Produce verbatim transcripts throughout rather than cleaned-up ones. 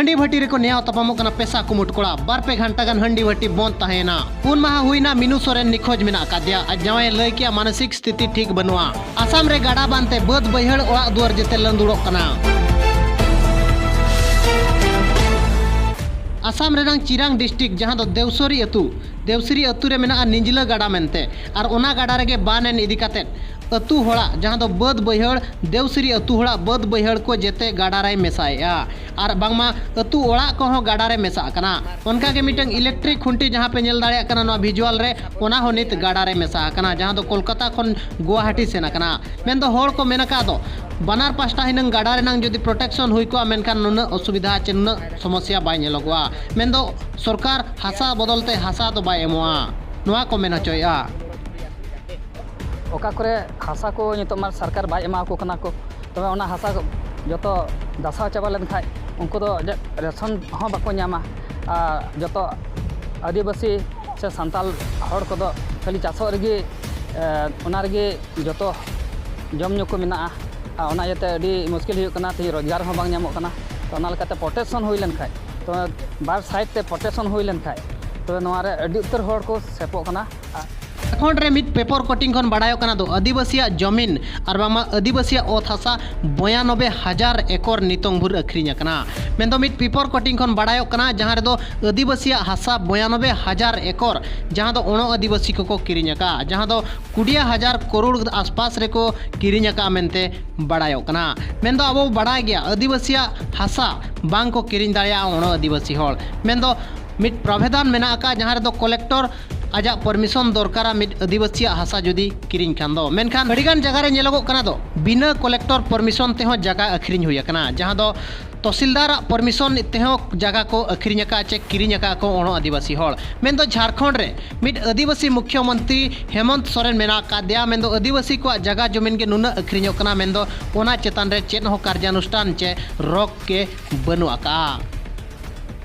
ᱦᱟᱺᱰᱤ ᱵᱷᱟᱹᱴᱤ ᱨᱮᱠᱚ ᱱᱮᱭᱟᱣ ᱛᱟᱯᱟᱢᱚᱜ ᱠᱟᱱᱟ ᱯᱮᱥᱟ ᱠᱩᱢᱩᱴ ᱠᱚᱲᱟ᱾ ᱵᱟᱨ ᱯᱮ ᱜᱷᱟᱱᱴᱟ ᱜᱟᱱ ᱦᱟᱺᱰᱤ ᱵᱷᱟᱹᱴᱤ ᱵᱚᱱᱫ ᱛᱟᱦᱮᱸᱭᱮᱱᱟ᱾ ᱯᱩᱱ ᱢᱟᱦᱟ ᱦᱩᱭᱱᱟ, ᱢᱤᱱᱩ ᱥᱚᱨᱮᱱ ᱱᱤᱠᱷᱳᱡᱽ ᱢᱮᱱᱟᱜ ᱟᱠᱟᱫᱮᱭᱟ᱾ ᱟᱡ ᱡᱟᱶᱟᱭᱮ ᱞᱟᱹᱭ ᱠᱮᱜᱼᱟ, ᱢᱟᱱᱚᱥᱤᱠ ᱥᱛᱷᱤᱛᱤ ᱴᱷᱤᱠ ᱵᱟᱹᱱᱩᱜᱼᱟ᱾ ᱟᱥᱟᱢ ᱨᱮ ᱜᱟᱰᱟ ᱵᱟᱱᱛᱮ ᱵᱟᱹᱫᱽ ᱵᱟᱹᱭᱦᱟᱹᱲ ᱚᱲᱟᱜ ᱫᱩᱣᱟᱹᱨ ᱡᱮᱛᱮ ᱞᱟᱹᱸᱫᱩᱲᱚᱜ ᱠᱟᱱᱟ᱾ ᱟᱥᱟᱢ ᱨᱮᱱᱟᱝ ᱪᱤᱨᱟᱝ ᱰᱤᱥᱴᱨᱤᱠᱴ, ᱡᱟᱦᱟᱸ ᱫᱚ ᱫᱮᱣᱥᱚᱨᱤ ᱟᱹᱛᱩ, ᱫᱮᱣᱥᱤᱨᱤ ᱟᱹᱛᱩ ᱨᱮ ᱢᱮᱱᱟᱜᱼᱟ ᱱᱤᱡᱽᱞᱟᱹ ᱜᱟᱰᱟ ᱢᱮᱱᱛᱮ, ᱟᱨ ᱚᱱᱟ ᱜᱟᱰᱟ ᱨᱮᱜᱮ ᱵᱟᱱ ᱮᱱ ᱤᱫᱤ ᱠᱟᱛᱮᱫ ᱟᱹᱛᱩ ᱦᱚᱲᱟᱜ, ᱡᱟᱦᱟᱸ ᱫᱚ ᱵᱟᱹᱫᱽ ᱵᱟᱹᱭᱦᱟᱹᱲ, ᱫᱮᱣᱥᱤᱨᱤ ᱟᱹᱛᱩ ᱦᱚᱲᱟᱜ ᱵᱟᱹᱫᱽ ᱵᱟᱹᱭᱦᱟᱹᱲ ᱠᱚ ᱡᱮᱛᱮ ᱜᱟᱰᱟ ᱨᱮᱭ ᱢᱮᱥᱟᱭᱮᱜᱼᱟ᱾ ᱟᱨ ᱵᱟᱝᱢᱟ ᱟᱹᱛᱩ ᱚᱲᱟᱜ ᱠᱚᱦᱚᱸ ᱜᱟᱰᱟ ᱨᱮ ᱢᱮᱥᱟᱜ ᱠᱟᱱᱟ᱾ ᱚᱱᱠᱟ ᱜᱮ ᱢᱤᱫᱴᱟᱝ ᱤᱞᱮᱠᱴᱨᱤᱠ ᱠᱷᱩᱱᱴᱤ, ᱡᱟᱦᱟᱸ ᱯᱮ ᱧᱮᱞ ᱫᱟᱲᱮᱭᱟᱜ ᱠᱟᱱᱟ ᱱᱚᱣᱟ ᱵᱷᱤᱡᱩᱣᱟᱞ ᱨᱮ, ᱚᱱᱟ ᱦᱚᱸ ᱱᱤᱛ ᱜᱟᱰᱟ ᱨᱮ ᱢᱮᱥᱟ ᱟᱠᱟᱱᱟ, ᱡᱟᱦᱟᱸ ᱫᱚ ᱠᱳᱞᱠᱟᱛᱟ ᱠᱷᱚᱱ ᱜᱩᱣᱟᱦᱟᱴᱤ ᱥᱮᱱ ᱟᱠᱟᱱᱟ᱾ ᱢᱮᱱᱫᱚ ᱦᱚᱲ ᱠᱚ ᱢᱮᱱ ᱟᱠᱟᱫ ᱫᱚ, ᱵᱟᱱᱟᱨ ᱯᱟᱥᱴᱟ ᱦᱤᱱᱟᱹᱝ ᱜᱟᱰᱟ ᱨᱮᱱᱟᱝ ᱡᱩᱫᱤ ᱯᱨᱚᱴᱮᱠᱥᱚᱱ ᱦᱩᱭ ᱠᱚᱜᱼᱟ, ᱢᱮᱱᱠᱷᱟᱱ ᱱᱩᱱᱟᱹᱜ ᱚᱥᱩᱵᱤᱫᱷᱟ ᱪᱮ ᱱᱩᱱᱟᱹᱜ ᱥᱚᱢᱚᱥᱭᱟ ᱵᱟᱭ ᱧᱮᱞᱚᱜᱚᱜᱼᱟ᱾ ᱢᱮᱱᱫᱚ ᱥᱚᱨᱠᱟᱨ ᱦᱟᱥᱟ ᱵᱚᱫᱚᱞ ᱛᱮ ᱦᱟᱥᱟ ᱫᱚ ᱵᱟᱭ ᱮᱢᱚᱜᱼᱟ, ᱱᱚᱣᱟ ᱠᱚ ᱢᱮᱱ ᱦᱚᱪᱚᱭᱮᱫᱼᱟ᱾ ᱚᱠᱟ ᱠᱚᱨᱮ ᱦᱟᱥᱟ ᱠᱚ ᱱᱤᱛᱚᱜ ᱢᱟ ᱥᱚᱨᱠᱟᱨ ᱵᱟᱭ ᱮᱢᱟ ᱠᱚ ᱠᱟᱱᱟ ᱠᱚ, ᱛᱚᱵᱮ ᱚᱱᱟ ᱦᱟᱥᱟ ᱡᱚᱛᱚ ᱫᱟᱥᱟᱣ ᱪᱟᱵᱟ ᱞᱮᱱᱠᱷᱟᱡ ᱩᱱᱠᱩ ᱫᱚ ᱡᱮ ᱨᱮᱥᱚᱱ ᱦᱚᱸ ᱵᱟᱠᱚ ᱧᱟᱢᱟ᱾ ᱟᱨ ᱡᱚᱛᱚ ᱟᱹᱫᱤᱵᱟᱹᱥᱤ ᱥᱮ ᱥᱟᱱᱛᱟᱞ ᱦᱚᱲ ᱠᱚᱫᱚ ᱠᱷᱟᱹᱞᱤ ᱪᱟᱥᱚᱜ ᱨᱮᱜᱮ, ᱮ, ᱚᱱᱟ ᱨᱮᱜᱮ ᱡᱚᱛᱚ ᱡᱚᱢ ᱧᱩ ᱠᱚ ᱢᱮᱱᱟᱜᱼᱟ᱾ ᱟᱨ ᱚᱱᱟ ᱤᱭᱟᱹᱛᱮ ᱟᱹᱰᱤ ᱢᱩᱥᱠᱤᱞ ᱦᱩᱭᱩᱜ ᱠᱟᱱᱟ, ᱛᱮᱦᱮᱧ ᱨᱳᱡᱽᱜᱟᱨ ᱦᱚᱸ ᱵᱟᱝ ᱧᱟᱢᱚᱜ ᱠᱟᱱᱟ᱾ ᱛᱚ, ᱚᱱᱟ ᱞᱮᱠᱟᱛᱮ ᱯᱨᱚᱴᱮᱠᱥᱚᱱ ᱦᱩᱭ ᱞᱮᱱᱠᱷᱟᱡ, ᱛᱚ, ᱵᱟᱨ ᱥᱟᱭᱤᱰ ᱛᱮ ᱯᱨᱚᱴᱮᱠᱥᱚᱱ ᱦᱩᱭ ᱞᱮᱱᱠᱷᱟᱡ, ᱛᱚᱵᱮ ᱱᱚᱣᱟ ᱨᱮ ᱟᱹᱰᱤ ᱩᱛᱟᱹᱨ ᱦᱚᱲ ᱠᱚ ᱥᱮᱯᱚᱜ ᱠᱟᱱᱟ᱾ ᱡᱷᱟᱲᱠᱷᱚᱸᱰ ᱨᱮ ᱢᱤᱫ ᱯᱮᱯᱚᱨ ᱠᱚᱴᱤᱝ ᱠᱷᱚᱱ ᱵᱟᱲᱟᱭᱚᱜ ᱠᱟᱱᱟ ᱫᱚ ᱟᱹᱫᱤᱵᱟᱹᱥᱤᱭᱟᱜ ᱡᱚᱢᱤᱱ ᱟᱨ ᱵᱟᱝᱢᱟ ᱟᱹᱫᱤᱵᱟᱹᱥᱤᱭᱟᱜ ᱚᱛ ᱦᱟᱥᱟ ᱵᱚᱭᱟᱱᱚᱵᱮ ᱦᱟᱡᱟᱨ ᱮᱠᱚᱨ ᱱᱤᱛᱚᱝ ᱵᱷᱳᱨ ᱟᱹᱠᱷᱨᱤᱧ ᱟᱠᱟᱱᱟ᱾ ᱢᱮᱱᱫᱚ ᱢᱤᱫ ᱯᱮᱯᱚᱨ ᱠᱚᱴᱤᱝ ᱠᱷᱚᱱ ᱵᱟᱲᱟᱭᱚᱜ ᱠᱟᱱᱟ, ᱡᱟᱦᱟᱸ ᱨᱮᱫᱚ ᱟᱹᱫᱤᱵᱟᱹᱥᱤᱭᱟᱜ ᱦᱟᱥᱟ ᱵᱚᱭᱟᱱᱚᱵᱮ ᱦᱟᱡᱟᱨ ᱮᱠᱚᱨ, ᱡᱟᱦᱟᱸ ᱫᱚ ᱚᱬᱚ ᱟᱹᱫᱤᱵᱟᱹᱥᱤ ᱠᱚᱠᱚ ᱠᱤᱨᱤᱧ ᱟᱠᱟᱫᱼᱟ, ᱡᱟᱦᱟᱸ ᱫᱚ ᱠᱩᱰᱤᱭᱟ ᱦᱟᱡᱟᱨ ᱠᱟᱨᱳᱲ ᱟᱥᱯᱟᱥ ᱨᱮᱠᱚ ᱠᱤᱨᱤᱧ ᱟᱠᱟᱫᱼᱟ ᱢᱮᱱᱛᱮ ᱵᱟᱲᱟᱭᱚᱜ ᱠᱟᱱᱟ᱾ ᱢᱮᱱᱫᱚ ᱟᱵᱚ ᱵᱚ ᱵᱟᱲᱟᱭ ᱜᱮᱭᱟ, ᱟᱹᱫᱤᱵᱟᱹᱥᱤᱭᱟᱜ ᱦᱟᱥᱟ ᱵᱟᱝ ᱠᱚ ᱠᱤᱨᱤᱧ ᱫᱟᱲᱮᱭᱟᱜᱼᱟ ᱚᱬᱚ ᱟᱹᱫᱤᱵᱟᱹᱥᱤ ᱦᱚᱲ᱾ ᱢᱮᱱᱫᱚ ᱢᱤᱫ ᱯᱨᱟᱵᱷᱮᱫᱟᱱ ᱢᱮᱱᱟᱜ ᱟᱠᱟᱫᱼᱟ, ᱡᱟᱦᱟᱸ ᱨᱮᱫᱚ ᱠᱚᱞᱮᱠᱴᱚᱨ ᱟᱡᱟᱜ ᱯᱟᱨᱢᱤᱥᱚᱱ ᱫᱚᱨᱠᱟᱨᱟ ᱢᱤᱫ ᱟᱹᱫᱤᱵᱟᱹᱥᱤᱭᱟᱜ ᱦᱟᱥᱟ ᱡᱩᱫᱤ ᱠᱤᱨᱤᱧ ᱠᱷᱟᱱ ᱫᱚ᱾ ᱢᱮᱱᱠᱷᱟᱱ ᱟᱹᱰᱤᱜᱟᱱ ᱡᱟᱭᱜᱟ ᱨᱮ ᱧᱮᱞᱚᱜᱚᱜ ᱠᱟᱱᱟ ᱫᱚ ᱵᱤᱱᱟᱹ ᱠᱚᱞᱮᱠᱴᱚᱨ ᱯᱟᱨᱢᱤᱥᱚᱱ ᱛᱮᱦᱚᱸ ᱡᱟᱭᱜᱟ ᱟᱹᱠᱷᱨᱤᱧ ᱦᱩᱭ ᱟᱠᱟᱱᱟ, ᱡᱟᱦᱟᱸ ᱫᱚ ᱛᱚᱦᱥᱤᱞᱫᱟᱨᱟᱜ ᱯᱟᱨᱢᱤᱥᱚᱱ ᱛᱮᱦᱚᱸ ᱡᱟᱭᱜᱟ ᱠᱚ ᱟᱹᱠᱷᱨᱤᱧ ᱟᱠᱟᱫᱼᱟ ᱪᱮ ᱠᱤᱨᱤᱧ ᱟᱠᱟᱫᱼᱟ ᱠᱚ ᱚᱬᱚ ᱟᱹᱫᱤᱵᱟᱹᱥᱤ ᱦᱚᱲ᱾ ᱢᱮᱱᱫᱚ ᱡᱷᱟᱲᱠᱷᱚᱸᱰ ᱨᱮ ᱢᱤᱫ ᱟᱹᱫᱤᱵᱟᱹᱥᱤ ᱢᱩᱠᱷᱭᱚᱢᱚᱱᱛᱨᱤ ᱦᱮᱢᱚᱱᱛ ᱥᱚᱨᱮᱱ ᱢᱮᱱᱟᱜ ᱟᱠᱟᱫᱮᱭᱟ᱾ ᱢᱮᱱᱫᱚ ᱟᱹᱫᱤᱵᱟᱹᱥᱤ ᱠᱚᱣᱟᱜ ᱡᱟᱭᱜᱟ ᱡᱚᱢᱤᱱ ᱜᱮ ᱱᱩᱱᱟᱹᱜ ᱟᱹᱠᱷᱨᱤᱧᱚᱜ ᱠᱟᱱᱟ, ᱢᱮᱱᱫᱚ ᱚᱱᱟ ᱪᱮᱛᱟᱱ ᱨᱮ ᱪᱮᱫ ᱦᱚᱸ ᱠᱟᱨᱡᱟᱱᱩᱥᱴᱷᱟᱱ ᱪᱮ ᱨᱚᱠ ᱜᱮ ᱵᱟᱹᱱᱩᱜ ᱟᱠᱟᱫᱼᱟ᱾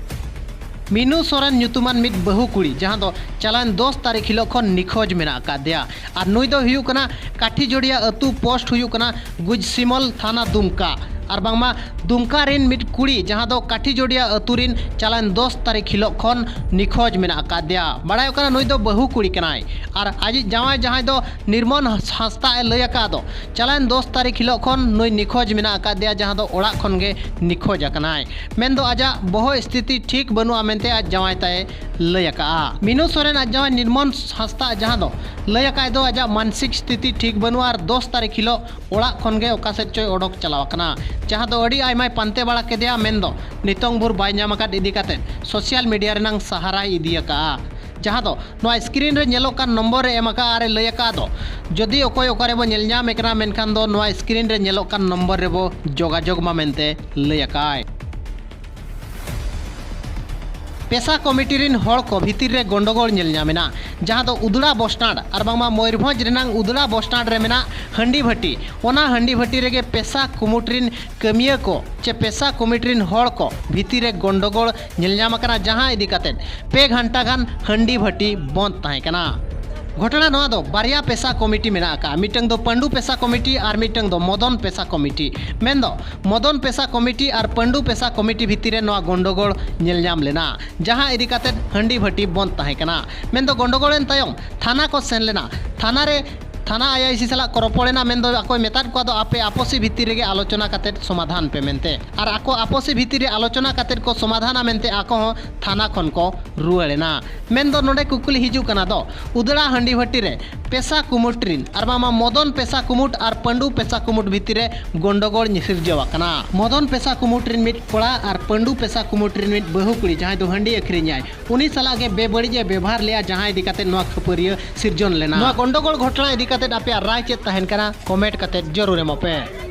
ᱢᱤᱱᱩ ᱥᱚᱨᱮᱱ ᱧᱩᱛᱩᱢᱟᱱ ᱢᱤᱫ ᱵᱟᱹᱦᱩ ᱠᱩᱲᱤ, ᱡᱟᱦᱟᱸ ᱫᱚ ᱪᱟᱞᱟᱣᱮᱱ ᱫᱚᱥ ᱛᱟᱹᱨᱤᱠᱷ ᱦᱤᱞᱳᱜ ᱠᱷᱚᱱ ᱱᱤᱠᱷᱳᱡᱽ ᱢᱮᱱᱟᱜ ᱟᱠᱟᱫᱮᱭᱟ᱾ ᱟᱨ ᱱᱩᱭ ᱫᱚ ᱦᱩᱭᱩᱜ ᱠᱟᱱᱟ ᱠᱟᱴᱷᱤᱡᱳᱲᱤᱭᱟ ᱟᱹᱛᱩ, ᱯᱳᱥᱴ ᱦᱩᱭᱩᱜ ᱠᱟᱱᱟ ᱜᱩᱡᱽᱥᱤᱢᱚᱞ, ᱛᱷᱟᱱᱟ ᱫᱩᱢᱠᱟ᱾ ᱟᱨ ᱵᱟᱝᱢᱟ ᱫᱩᱢᱠᱟ ᱨᱤᱱ ᱢᱤᱫ ᱠᱩᱲᱤ, ᱡᱟᱦᱟᱸ ᱫᱚ ᱠᱟᱴᱷᱤᱡᱳᱲᱤᱭᱟ ᱟᱹᱛᱩ ᱨᱤᱱ, ᱪᱟᱞᱟᱣᱮᱱ ᱫᱚᱥ ᱛᱟᱹᱨᱤᱠᱷ ᱦᱤᱞᱳᱜ ᱠᱷᱚᱱ ᱱᱤᱠᱷᱳᱡᱽ ᱢᱮᱱᱟᱜ ᱟᱠᱟᱫᱮᱭᱟ᱾ ᱵᱟᱲᱟᱭᱚᱜ ᱠᱟᱱᱟ ᱱᱩᱭ ᱫᱚ ᱵᱟᱹᱦᱩ ᱠᱩᱲᱤ ᱠᱟᱱᱟᱭ᱾ ᱟᱨ ᱟᱡᱤᱡ ᱡᱟᱶᱟᱭ, ᱡᱟᱦᱟᱸᱭ ᱫᱚ ᱱᱤᱨᱢᱚᱞ ᱦᱟᱸᱥᱫᱟ ᱮ ᱞᱟᱹᱭ ᱟᱠᱟᱫ ᱫᱚ, ᱪᱟᱞᱟᱣᱮᱱ ᱫᱚᱥ ᱛᱟᱹᱨᱤᱠᱷ ᱦᱤᱞᱳᱜ ᱠᱷᱚᱱ ᱱᱩᱭ ᱱᱤᱠᱷᱳᱡᱽ ᱢᱮᱱᱟᱜ ᱟᱠᱟᱫᱮᱭᱟ, ᱡᱟᱦᱟᱸ ᱫᱚ ᱚᱲᱟᱜ ᱠᱷᱚᱱ ᱜᱮ ᱱᱤᱠᱷᱳᱡᱽ ᱟᱠᱟᱱᱟᱭ᱾ ᱢᱮᱱᱫᱚ ᱟᱡᱟᱜ ᱵᱚᱦᱚᱜ ᱥᱛᱷᱤᱛᱤ ᱴᱷᱤᱠ ᱵᱟᱹᱱᱩᱜᱼᱟ ᱢᱮᱱᱛᱮ ᱟᱡ ᱡᱟᱶᱟᱭ ᱛᱟᱭ ᱞᱟᱹᱭ ᱟᱠᱟᱫᱼᱟ᱾ ᱢᱤᱱᱩ ᱥᱚᱨᱮᱱ ᱟᱡ ᱡᱟᱶᱟᱭ ᱱᱤᱨᱢᱚᱞ ᱦᱟᱸᱥᱫᱟ, ᱡᱟᱦᱟᱸ ᱫᱚ ᱞᱟᱹᱭ ᱟᱠᱟᱫ ᱫᱚ ᱟᱡᱟᱜ ᱢᱟᱱᱥᱤᱠ ᱥᱛᱷᱤᱛᱤ ᱴᱷᱤᱠ ᱵᱟᱹᱱᱩᱜᱼᱟ ᱟᱨ ᱫᱚᱥ ᱛᱟᱹᱨᱤᱠᱷ ᱦᱤᱞᱳᱜ ᱚᱲᱟᱜ ᱠᱷᱚᱱ ᱜᱮ ᱚᱠᱟ ᱥᱮᱫ ᱪᱚᱭ ᱚᱰᱚᱠ ᱪᱟᱞᱟᱣ ᱟᱠᱟᱱᱟ, ᱡᱟᱦᱟᱸ ᱫᱚ ᱟᱹᱰᱤ ᱟᱭᱢᱟᱭ ᱯᱟᱱᱛᱮ ᱵᱟᱲᱟ ᱠᱮᱫᱮᱭᱟ, ᱢᱮᱱᱫᱚ ᱱᱤᱛᱚᱝ ᱵᱷᱳᱨ ᱵᱟᱭ ᱧᱟᱢ ᱟᱠᱟᱫ ᱤᱫᱤ ᱠᱟᱛᱮ ᱥᱳᱥᱟᱞ ᱢᱤᱰᱤᱭᱟ ᱨᱮᱱᱟᱝ ᱥᱟᱦᱟᱨᱟᱭ ᱤᱫᱤ ᱟᱠᱟᱫᱼᱟ, ᱡᱟᱦᱟᱸ ᱫᱚ ᱱᱚᱣᱟ ᱥᱠᱨᱤᱱ ᱨᱮ ᱧᱮᱞᱚᱜ ᱠᱟᱱ ᱱᱚᱢᱵᱚᱨ ᱨᱮ ᱮᱢ ᱟᱠᱟᱫᱼᱟ ᱟᱨ ᱮ ᱞᱟᱹᱭ ᱟᱠᱟᱫ ᱫᱚ, ᱡᱩᱫᱤ ᱚᱠᱚᱭ ᱚᱠᱟ ᱨᱮᱵᱚ ᱧᱮᱞ ᱧᱟᱢᱮ ᱠᱟᱱᱟ, ᱢᱮᱱᱠᱷᱟᱱ ᱫᱚ ᱱᱚᱣᱟ ᱥᱠᱨᱤᱱ ᱨᱮ ᱧᱮᱞᱚᱜ ᱠᱟᱱ ᱱᱚᱢᱵᱚᱨ ᱨᱮᱵᱚ ᱡᱳᱜᱟᱡᱳᱜᱽ ᱢᱟ ᱢᱮᱱᱛᱮ ᱞᱟᱹᱭ ᱟᱠᱟᱫᱼᱟᱭ᱾ ᱯᱮᱥᱟ ᱠᱚᱢᱤᱴᱤ ᱨᱤᱱ ᱦᱚᱲ ᱠᱚ ᱵᱷᱤᱛᱤᱨ ᱨᱮ ᱜᱚᱱᱰᱚᱜᱳᱲ ᱧᱮᱞ ᱧᱟᱢ ᱮᱱᱟ, ᱡᱟᱦᱟᱸ ᱫᱚ ᱩᱫᱽᱲᱟ ᱵᱚᱥ ᱥᱴᱟᱱᱰ ᱟᱨ ᱵᱟᱝᱢᱟ ᱢᱚᱭᱩᱨᱵᱷᱚᱸᱡᱽ ᱨᱮᱱᱟᱝ ᱩᱫᱽᱲᱟ ᱵᱚᱥ ᱥᱴᱟᱱᱰ ᱨᱮ ᱢᱮᱱᱟᱜ ᱦᱟᱺᱰᱤ ᱵᱷᱟᱹᱴᱤ, ᱚᱱᱟ ᱦᱟᱺᱰᱤ ᱵᱷᱟᱹᱴᱤ ᱨᱮᱜᱮ ᱯᱮᱥᱟ ᱠᱩᱢᱩᱴ ᱨᱤᱱ ᱠᱟᱹᱢᱤᱭᱟᱹ ᱠᱚ ᱪᱮ ᱯᱮᱥᱟ ᱠᱚᱢᱤᱴᱤ ᱨᱤᱱ ᱦᱚᱲ ᱠᱚ ᱵᱷᱤᱛᱤᱨ ᱨᱮ ᱜᱚᱱᱰᱚᱜᱳᱲ ᱧᱮᱞ ᱧᱟᱢ ᱟᱠᱟᱱᱟ, ᱡᱟᱦᱟᱸ ᱤᱫᱤ ᱠᱟᱛᱮ ᱯᱮ ᱜᱷᱟᱱᱴᱟ ᱜᱟᱱ ᱦᱟᱺᱰᱤ ᱵᱷᱟᱹᱴᱤ ᱵᱚᱱᱫ ᱛᱟᱦᱮᱸ ᱠᱟᱱᱟ᱾ ᱜᱷᱚᱴᱚᱱᱟ ᱱᱚᱣᱟ ᱫᱚ ᱵᱟᱨᱭᱟ ᱯᱮᱥᱟ ᱠᱚᱢᱤᱴᱤ ᱢᱮᱱᱟᱜ ᱟᱠᱟᱫᱼᱟ, ᱢᱤᱫᱴᱟᱝ ᱫᱚ ᱯᱟᱹᱰᱩ ᱯᱮᱥᱟ ᱠᱚᱢᱤᱴᱤ ᱟᱨ ᱢᱤᱫᱴᱟᱝ ᱫᱚ ᱢᱚᱫᱚᱱ ᱯᱮᱥᱟ ᱠᱚᱢᱤᱴᱤ᱾ ᱢᱮᱱᱫᱚ ᱢᱚᱫᱚᱱ ᱯᱮᱥᱟ ᱠᱚᱢᱤᱴᱤ ᱟᱨ ᱯᱟᱹᱰᱩ ᱯᱮᱥᱟ ᱠᱚᱢᱤᱴᱤ ᱵᱷᱤᱛᱤᱨ ᱨᱮ ᱱᱚᱣᱟ ᱜᱚᱱᱰᱚᱜᱳᱲ ᱧᱮᱞ ᱧᱟᱢ ᱞᱮᱱᱟ, ᱡᱟᱦᱟᱸ ᱤᱫᱤ ᱠᱟᱛᱮ ᱦᱟᱺᱰᱤ ᱵᱷᱟᱹᱴᱤ ᱵᱚᱱᱫ ᱛᱟᱦᱮᱸ ᱠᱟᱱᱟ᱾ ᱢᱮᱱᱫᱚ ᱜᱚᱱᱰᱚᱜᱳᱲ ᱮᱱ ᱛᱟᱭᱚᱢ ᱛᱷᱟᱱᱟ ᱠᱚ ᱥᱮᱱ ᱞᱮᱱᱟ᱾ ᱛᱷᱟᱱᱟ ᱨᱮ ᱛᱷᱟᱱᱟ ᱟᱭᱟᱭᱥᱤ ᱥᱟᱞᱟᱜ ᱠᱚ ᱨᱚᱯᱚᱲ ᱮᱱᱟ, ᱢᱮᱱᱫᱚ ᱟᱠᱚᱭ ᱢᱮᱛᱟᱫ ᱠᱚᱣᱟ ᱫᱚ ᱟᱯᱮ ᱟᱯᱚᱥᱤ ᱵᱷᱤᱛᱤᱨ ᱨᱮᱜᱮ ᱟᱞᱳᱪᱚᱱᱟ ᱠᱟᱛᱮ ᱥᱚᱢᱟᱫᱷᱟᱱ ᱯᱮ ᱢᱮᱱᱛᱮ᱾ ᱟᱨ ᱟᱠᱚ ᱟᱯᱚᱥᱤ ᱵᱷᱤᱛᱤᱨ ᱨᱮ ᱟᱞᱳᱪᱚᱱᱟ ᱠᱟᱛᱮ ᱠᱚ ᱥᱚᱢᱟᱫᱷᱟᱱᱟ ᱢᱮᱱᱛᱮ ᱟᱠᱚ ᱦᱚᱸ ᱛᱷᱟᱱᱟ ᱠᱷᱚᱱ ᱠᱚ ᱨᱩᱣᱟᱹᱲ ᱮᱱᱟ᱾ ᱢᱮᱱᱫᱚ ᱱᱚᱰᱮ ᱠᱩᱠᱞᱤ ᱦᱤᱡᱩᱜ ᱠᱟᱱᱟ ᱫᱚ, ᱩᱫᱽᱲᱟ ᱦᱟᱺᱰᱤ ᱵᱷᱟᱹᱴᱤ ᱨᱮ ᱯᱮᱥᱟ ᱠᱩᱢᱩᱴ ᱨᱤᱱ ᱟᱨ ᱵᱟᱝᱢᱟ ᱢᱚᱫᱚᱱ ᱯᱮᱥᱟ ᱠᱩᱢᱩᱴ ᱟᱨ ᱯᱟᱹᱰᱩ ᱯᱮᱥᱟ ᱠᱩᱢᱩᱴ ᱵᱷᱤᱛᱤᱨ ᱨᱮ ᱜᱚᱱᱰᱚᱜᱳᱲ ᱥᱤᱨᱡᱟᱹᱣ ᱟᱠᱟᱱᱟ᱾ ᱢᱚᱫᱚᱱ ᱯᱮᱥᱟ ᱠᱩᱢᱩᱴ ᱨᱤᱱ ᱢᱤᱫ ᱠᱚᱲᱟ ᱟᱨ ᱯᱟᱹᱰᱩ ᱯᱮᱥᱟ ᱠᱩᱢᱩᱴ ᱨᱤᱱ ᱢᱤᱫ ᱵᱟᱹᱦᱩ ᱠᱩᱲᱤ, ᱡᱟᱦᱟᱸᱭ ᱫᱚ ᱦᱟᱺᱰᱤ ᱟᱹᱠᱷᱨᱤᱧᱟᱭ, ᱩᱱᱤ ᱥᱟᱞᱟᱜ ᱜᱮ ᱵᱮᱵᱟᱹᱲᱤᱡ ᱮ ᱵᱮᱵᱷᱟᱨ ᱞᱮᱫᱼᱟ, ᱡᱟᱦᱟᱸ ᱤᱫᱤ ᱠᱟᱛᱮ ᱱᱚᱣᱟ ᱠᱷᱟᱹᱯᱟᱹᱨᱤᱭᱟᱹ ᱥᱤᱨᱡᱚᱱ ᱞᱮᱱᱟ᱾ ᱱᱚᱣᱟ ᱜᱚᱱᱰᱚᱜᱳᱲ ᱜᱷᱚᱴᱚᱱᱟ ᱤᱫᱤ ᱠᱟᱛᱮ ᱟᱯᱮᱭᱟᱜ ᱨᱟᱭ ᱪᱮᱫ ᱛᱟᱦᱮᱱ ᱠᱟᱱᱟ, ᱠᱚᱢᱮᱱᱴ ᱠᱟᱛᱮ ᱡᱟᱹᱨᱩᱲ ᱮᱢᱚᱜ ᱯᱮ᱾